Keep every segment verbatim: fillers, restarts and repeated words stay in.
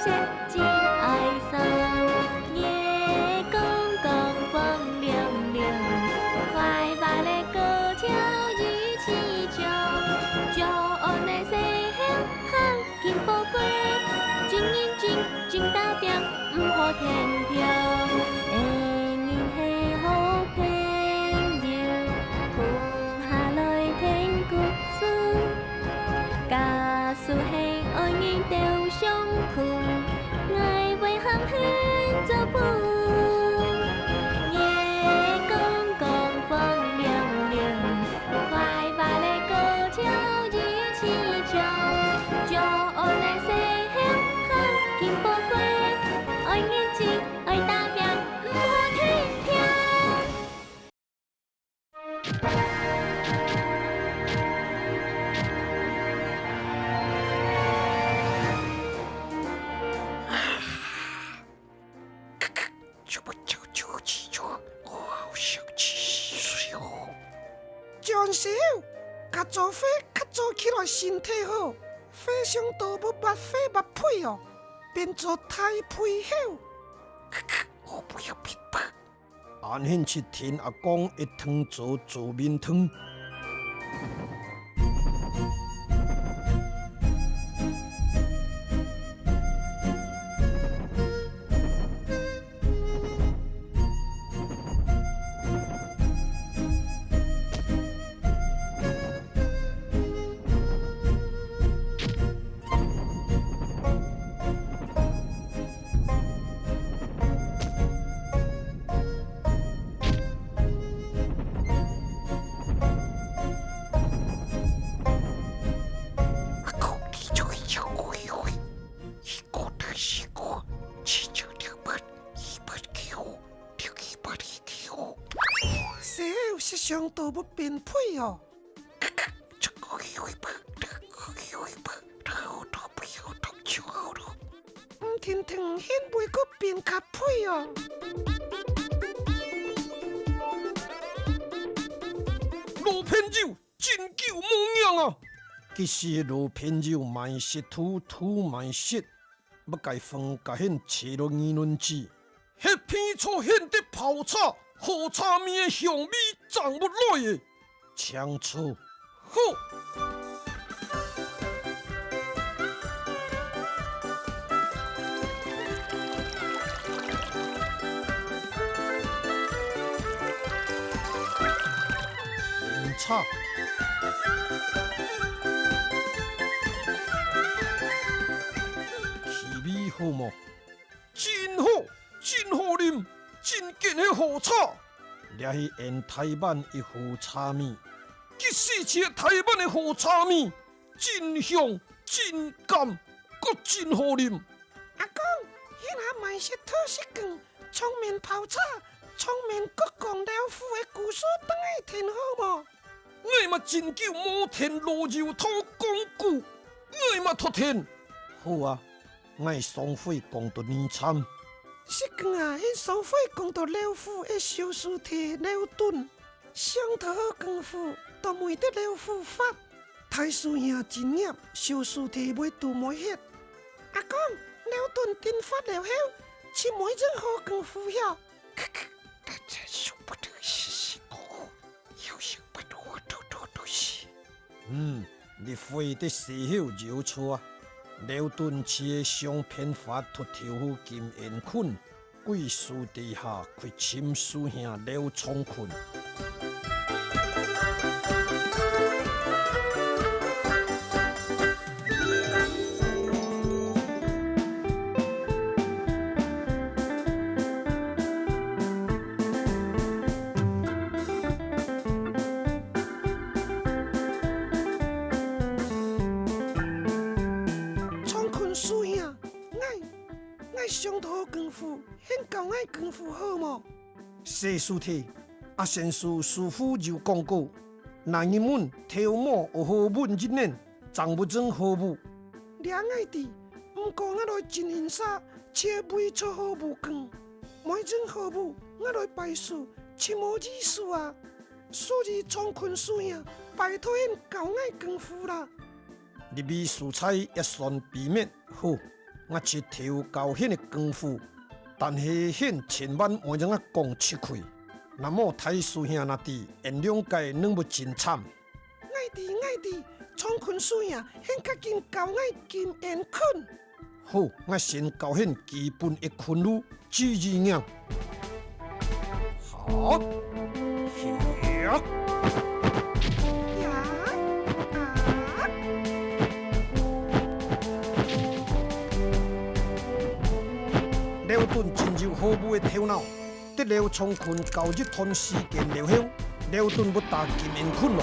真哀傷。月光光，風涼涼，快活个過跳一起唱。早安个細猴，行緊步過，真認真，真打拚，毋好停步。 轉手，較早飛，較早起來身體好，飛上到要抹飛抹屁哦，變做大屁猴。我不要變白。 恁興趣聽阿公一堂做做麵湯。 細猴食傷多要變肥哦。 毋停停，現會閣變較肥哦。老朋友，真久無䀴啊！其實老朋友，慢食兔，兔慢食，乜該分家兄切落二輪子。 歇片坐，現得泡茶，好茶味个香味正會來个。請坐。好。飲茶。氣味好無？ 真好，真好啉，真堅个好茶。這係𫣆臺灣个好茶味。佢係這臺灣个好茶味，真香，真甘，閣真好啉。阿公，現下慢食兔食光，上面泡茶，上面閣講老虎个故事，等下聽好無？ 𠊎嘛真久無聽老友討講古，𠊎嘛討聽。好啊，𠊎上回講到哪站？食光啊，𫣆上回講到老虎个小師弟老鄧，傷著好功夫，都毋會得老虎發。大師兄真嚴，小師弟會都毋會歇。阿公，老鄧陣發了後，就無一樣好功夫了。 嗯，你會得細猴有錯啊。老鄧就係相騙法，脫頭後金煙坤，歸樹底下去尋師兄劉長坤。 長坤師兄，𠊎，𠊎傷著好功夫，你教𠊎功夫好無？ 細師弟，阿先師師父有講過，男人們頭毛愛好穩一等，正會成好武。這𠊎知，毋過𠊎來真欣賞，就會做好武功。無成好武，𠊎來拜師，就無意思啊。所以長坤師兄，拜託你教𠊎功夫啦。 你比秀才也算比滅，好， 𠊎直頭教𠢕个功夫，但係𠢕千萬毋好摎𠊎講出去，若無大師兄若知，𠊎兩儕能會真慘。𠊎知，𠊎知，長坤師兄，𠢕較緊教𠊎金煙鯤。 好，𠊎先教𠢕基本个鯤路，注意聽。好，行。呀，啊。劉頓真有學武个頭腦。 得劉長坤教一段時間了後，劉頓會打金煙鯤囉。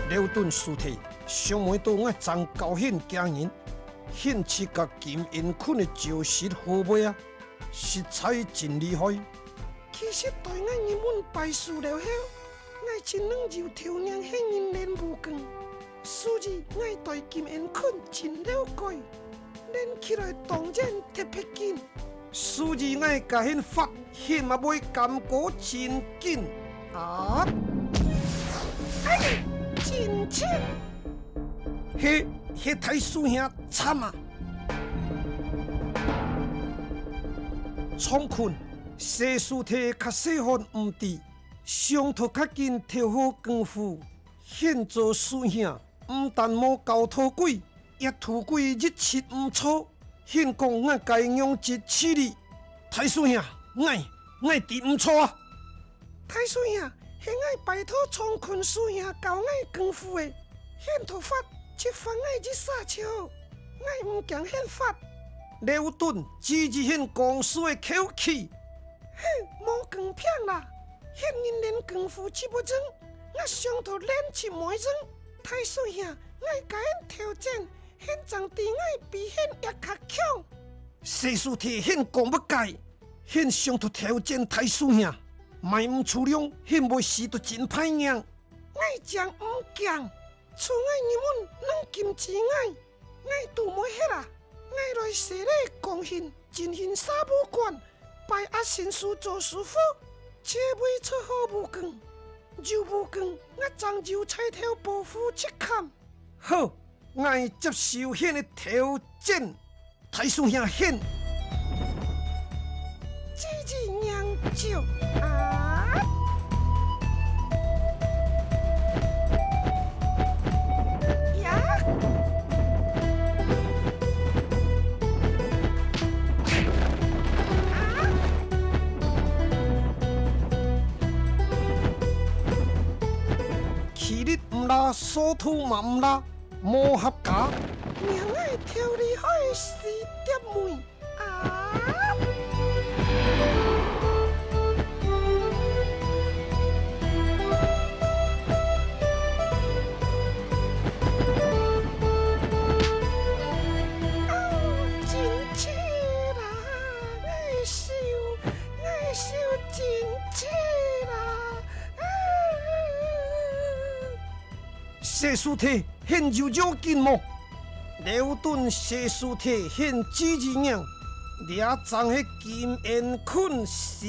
劉頓師弟， 想毋到𠊎正教𠢕驚人，𠢕自家金煙鯤个招式學會啊，實在真厲害。其實對𠊎入門拜師了後，𠊎盡能由頭䀴𠢕人練武功，所以𠢕對金煙鯤真了解，練起來當然特別緊。 所以𠊎教𠢕法，𠢕乜會感覺真緊啊！哎，真切！係，係大師兄慘啊！長坤，細師弟較細漢毋知，上頭較緊頭好功夫，𠢕做師兄，毋但無教到鬼， 也渡鬼一直毋著，𠢕講𠊎該仰直處理。大師兄，𠊎，𠊎知毋著啊！大師兄，係𠊎拜託長坤師兄教𠊎功夫个，𠢕討罰，直罰𠊎一儕就好，𠊎毋驚𠢕罰。劉頓指指𠢕講事个口氣。哼，無公平啦！𠢕人練功夫直會贏，𠊎上頭練直毋會贏。 大師兄，𠊎甲𠢕挑戰，𠢕正知𠊎比𠢕也較強。細師弟，𠢕講毋該，𠢕上頭挑戰大師兄，賣毋出量，𠢕會輸到真歹命。𠊎正毋驚，除𠊎入門，能禁止𠊎，𠊎都無歇啊！𠊎來洗禮廣興，進行沙補觀，拜阿信師做師傅，就會出好武功。 有武功，𠊎正有才調報父出崁。好，𠊎接受𠢕个挑戰，大師兄，𠢕。姐姐娘舅啊！呀！ 氣力毋罅，速度嘛毋罅，無合格。命𠊎跳離開四蝶妹啊！啊，真切啦！ 𠊎手，𠊎手真切啦！啊！細師弟，𠢕有要緊無？劉頓細師弟，𠢕指指𠊎，這正係金煙鯤四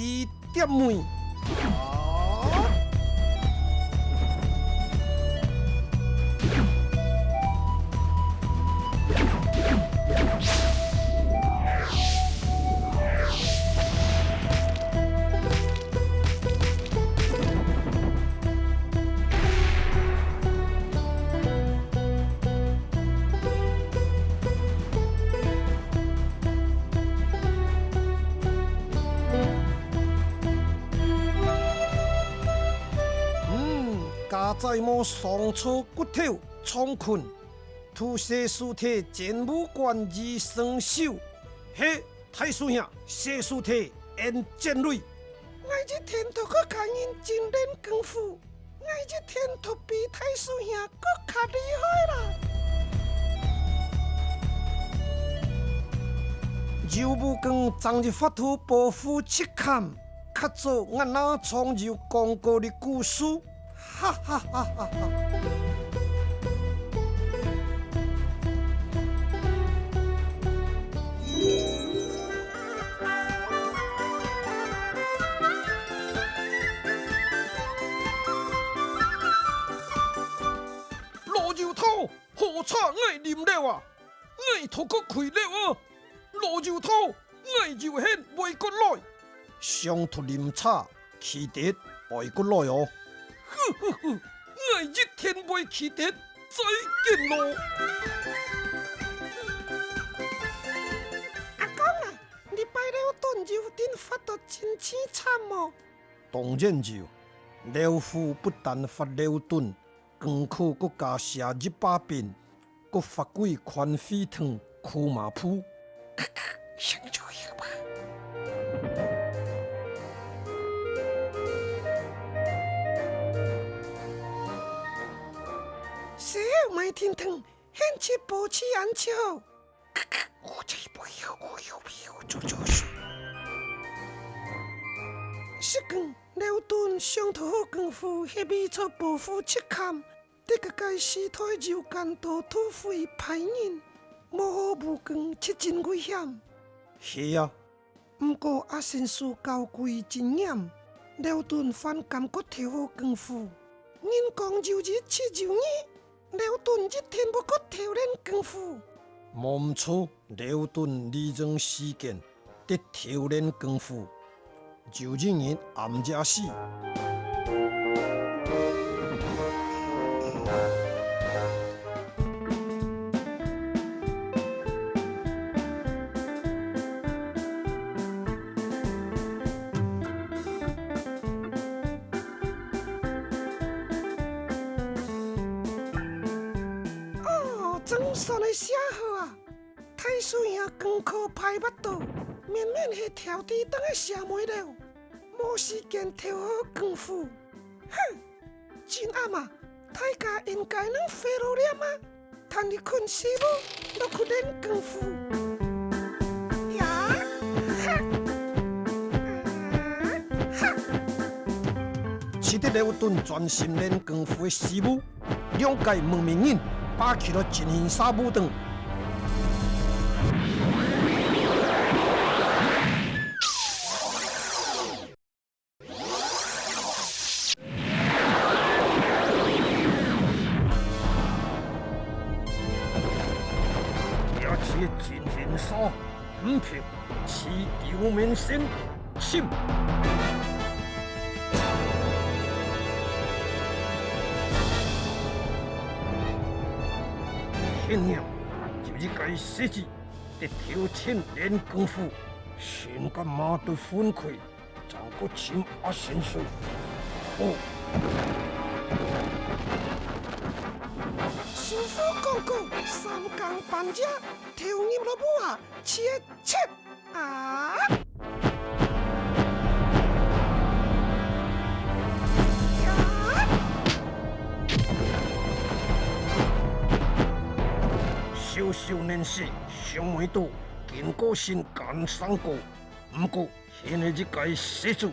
蝶妹。 嗯，佳哉無傷著骨頭，長坤。 渡細師弟進武館二生手。係，大師兄，細師弟，𫣆戰鐳。𠊎一定討過較認真練功夫，𠊎一定討比大師兄過較厲害啦！有武功正有法度報父出崁，吭較早𠊎那常有講過个故事。哈哈哈哈哈！老油頭，好茶𠊎啉了啊！ 𠊎頭殼開了啊！老油頭，𠊎有限會過來。上頭啉茶，記得會過來哦。呵呵呵，𠊎一定會記得，再見咯。阿公啊，這擺劉頓有定罰到真悽慘無？當然有，劉府不但罰劉頓， 更可閣加寫一百遍，閣罰佢看戲堂、瞿麻布。事後買定糖，獻去保濟庵就好。 食光，劉頓想討好功夫，係為著保護七監，在該个時代有間道道會壞人，無好無光，實真危險。係啊， 毋過阿仙師教佢真嚴，劉頓還敢過討好功夫。人講有一就有二，劉頓一定會過討練功夫。無毋著，劉頓利用時間，在討練功夫。有一日暗夜時， 哦，總算係寫好啊！大師兄功課排不到，明明係調在當个寫尾了，無時間討好功夫。哼！ 真暗啊，大家應該能回落了嗎？趁你睏時務，落去練功夫。呀，哈，啊，哈。使得劉頓專心練功夫个時務，兩个蒙面人爬起來進行殺無等。 這次進行殺，毋平，持丟面神，請。天亮，有一个細子，在頭前練功夫，身甲麻到昏去。 正過尋阿仙師。哦。師傅講過，三更半夜，頭入落屋啊，切切啊！呀！小小年紀，想毋到，經過身艱辛苦，毋過 現係一个細子，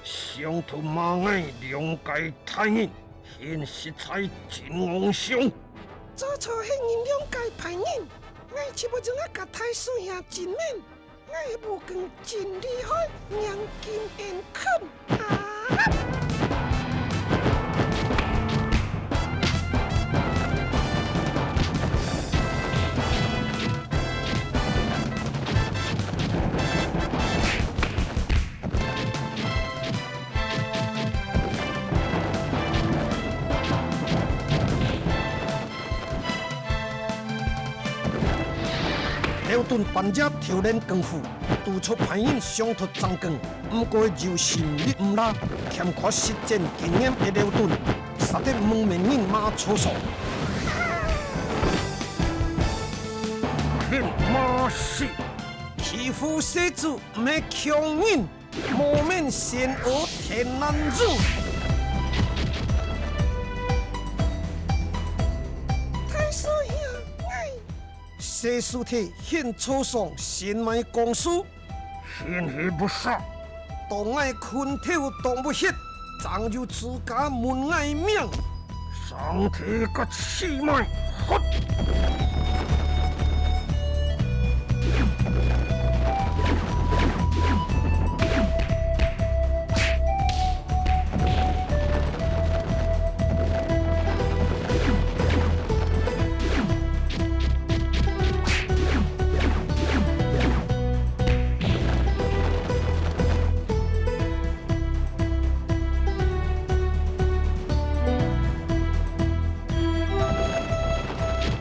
想討罵𠊎兩个大人，現實在真戇相。做錯係你兩个大人，𠊎就會將𠊎个大師兄盡免，𠊎係武功盡厲害，娘金眼坤啊！ 劉頓半夜偷練功夫，拄著歹人想討爭功，毋過有心力毋罅，欠缺實戰經驗个劉頓，煞得濛面人罵粗俗。 欠罵死！欺負細子毋係強人，無面仙娥天難容。大師兄，𠊎……細子體現粗爽，先賣光輸。先係不殺，擋𠊎拳頭擋毋核，正有資格問𠊎命。上天个氣脈，喝！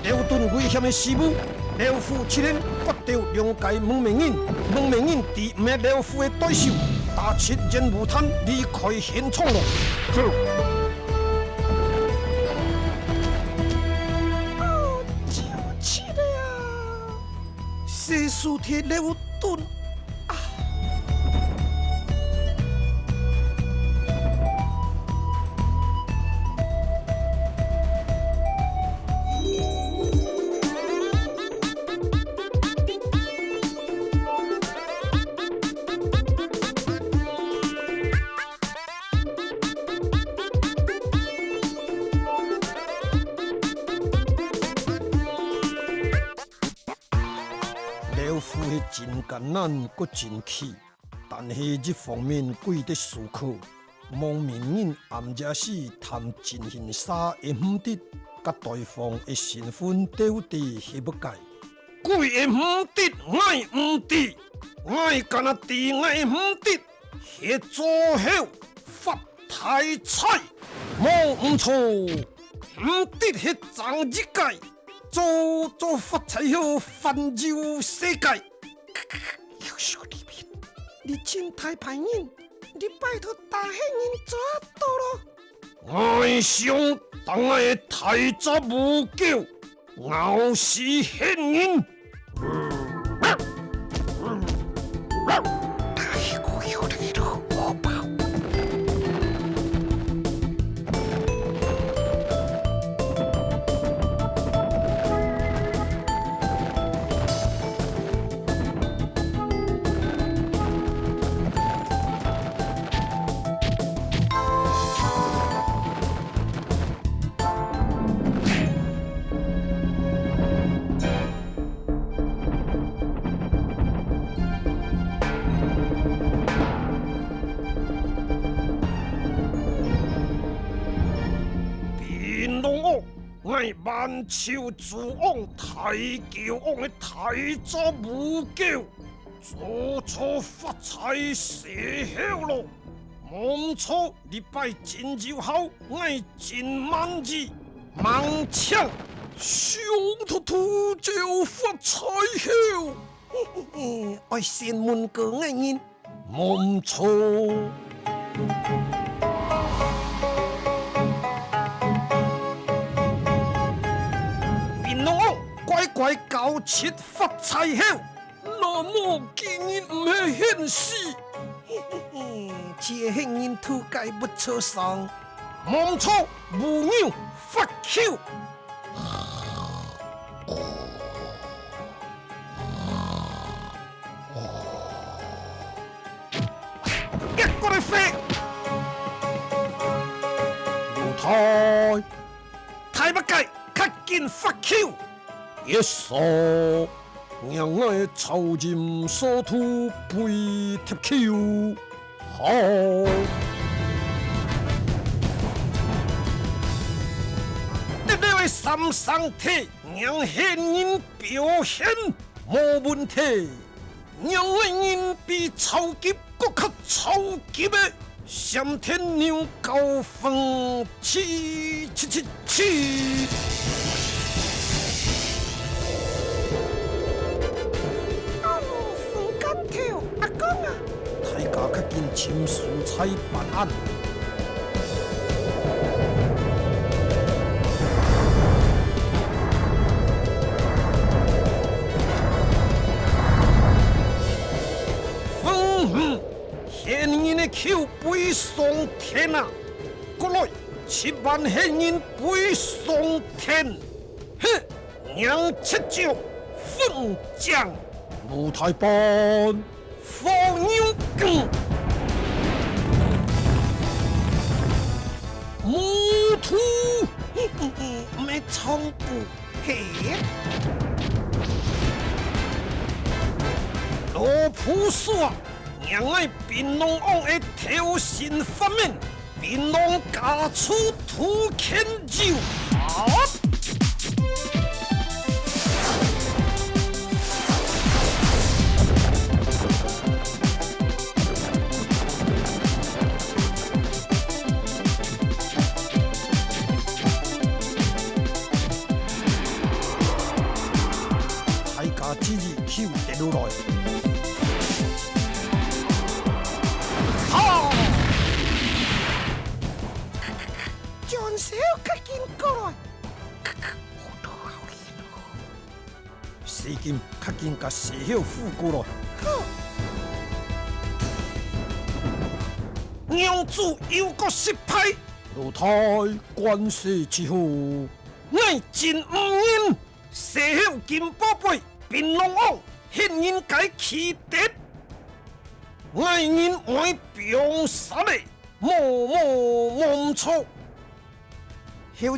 劉頓危險个時務，劉府出現，割掉兩个蒙面人，蒙面人知毋係劉府个對手，打出煙霧彈離開現場咯。走！哦，就去了啊！ 細手鐵劉頓啊！劉府係真艱難，閣真氣，但係一方面鬼得思考，蒙面人暗夜時談真心話也毋得，佮對方个身份到底係麼个？鬼也毋得，𠊎毋知，𠊎干焦知𠊎毋得，係做猴發大財，無毋著。 毋得係爭一个，做，做發財猴環遊世界。你真大牌人，你拜託打核人做得到咯。𠊎想打𠊎个大隻母狗，咬死核人。 檳榔屋，𠊎滿洲諸王大狗王个大隻母狗，做錯發財時候咯。無毋著， 這擺真有效，𠊎真滿意。猛請！想脫逃走發財猴！愛先問過𠊎人，無毋著。檳榔王，乖乖交出發財猴！ 那麼今日毋係現世？嘿嘿嘿，這係人頭蓋骨受傷。無毋著，母牛發球。結果个飛。老太，大物雞，較緊發球。一掃。 讓𠊎个超音速度飛踢球。好。得了个三聲踢，讓核人表現無問題。讓𠊎人比超級 閣較超級个閃電牛角風，去去去去！哦，風干透，阿公啊！大家較緊尋所在辦案。哼哼， 核人个球飛上天啊！過來，七萬核人飛上天！嘿，讓七招分將！無大半，火牛梗！公布。嘿，老菩萨，让𠊎檳榔王个头身发明，檳榔家族图鉴就好。 大家注意，手跌落來。好！將手較緊過來。細金較緊甲蛇后扶過來。娘子又閣失敗。老弟，關係之好。𠊎真毋認。 蛇后金寶貝，檳榔王，乞人个氣敵。𠊎認為放生咧，無無無毋著。後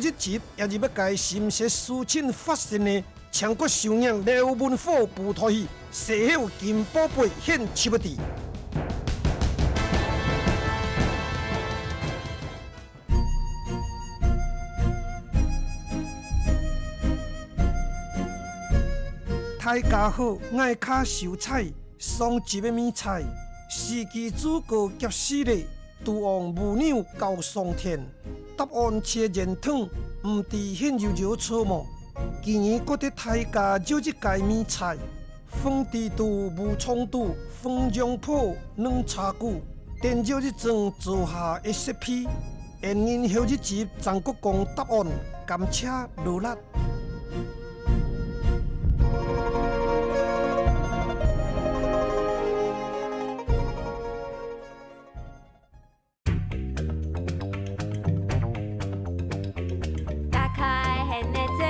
一集也就係該心事事情發生咧，請各位收看劉文虎舞台戲《蛇后金寶貝》現七月底。 大家好，𠊎係秀才。上集个謎猜，四季豬哥夾死咧，豬王母娘交上天，答案就係圓湯，毋知現有有著無？今日過得大家就一个謎猜。 皇帝肚、武松肚、鳳陽婆、奶茶姑，等有一陣做下个設備。𫣆人後一集正過講答案，感謝勞力。 打開你的嘴，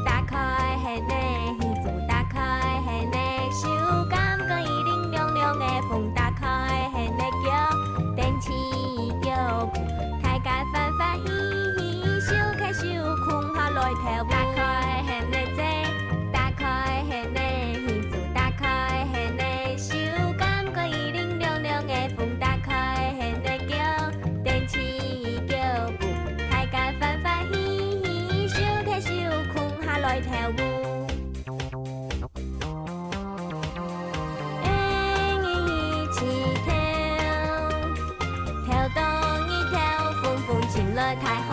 打開你的耳朵，打開你的手，感覺一陣涼涼的風，打開你的腳，踮起腳步，大家歡歡喜喜，手牽手，共下來跳舞。打開你的嘴，打開你的耳朵，打開你的手，感覺一陣涼涼的風，打開你的腳， 踮起腳步，大家歡歡喜喜，手牽手，共下來跳舞。欸，你一起跳，跳東一跳，風風吹來大風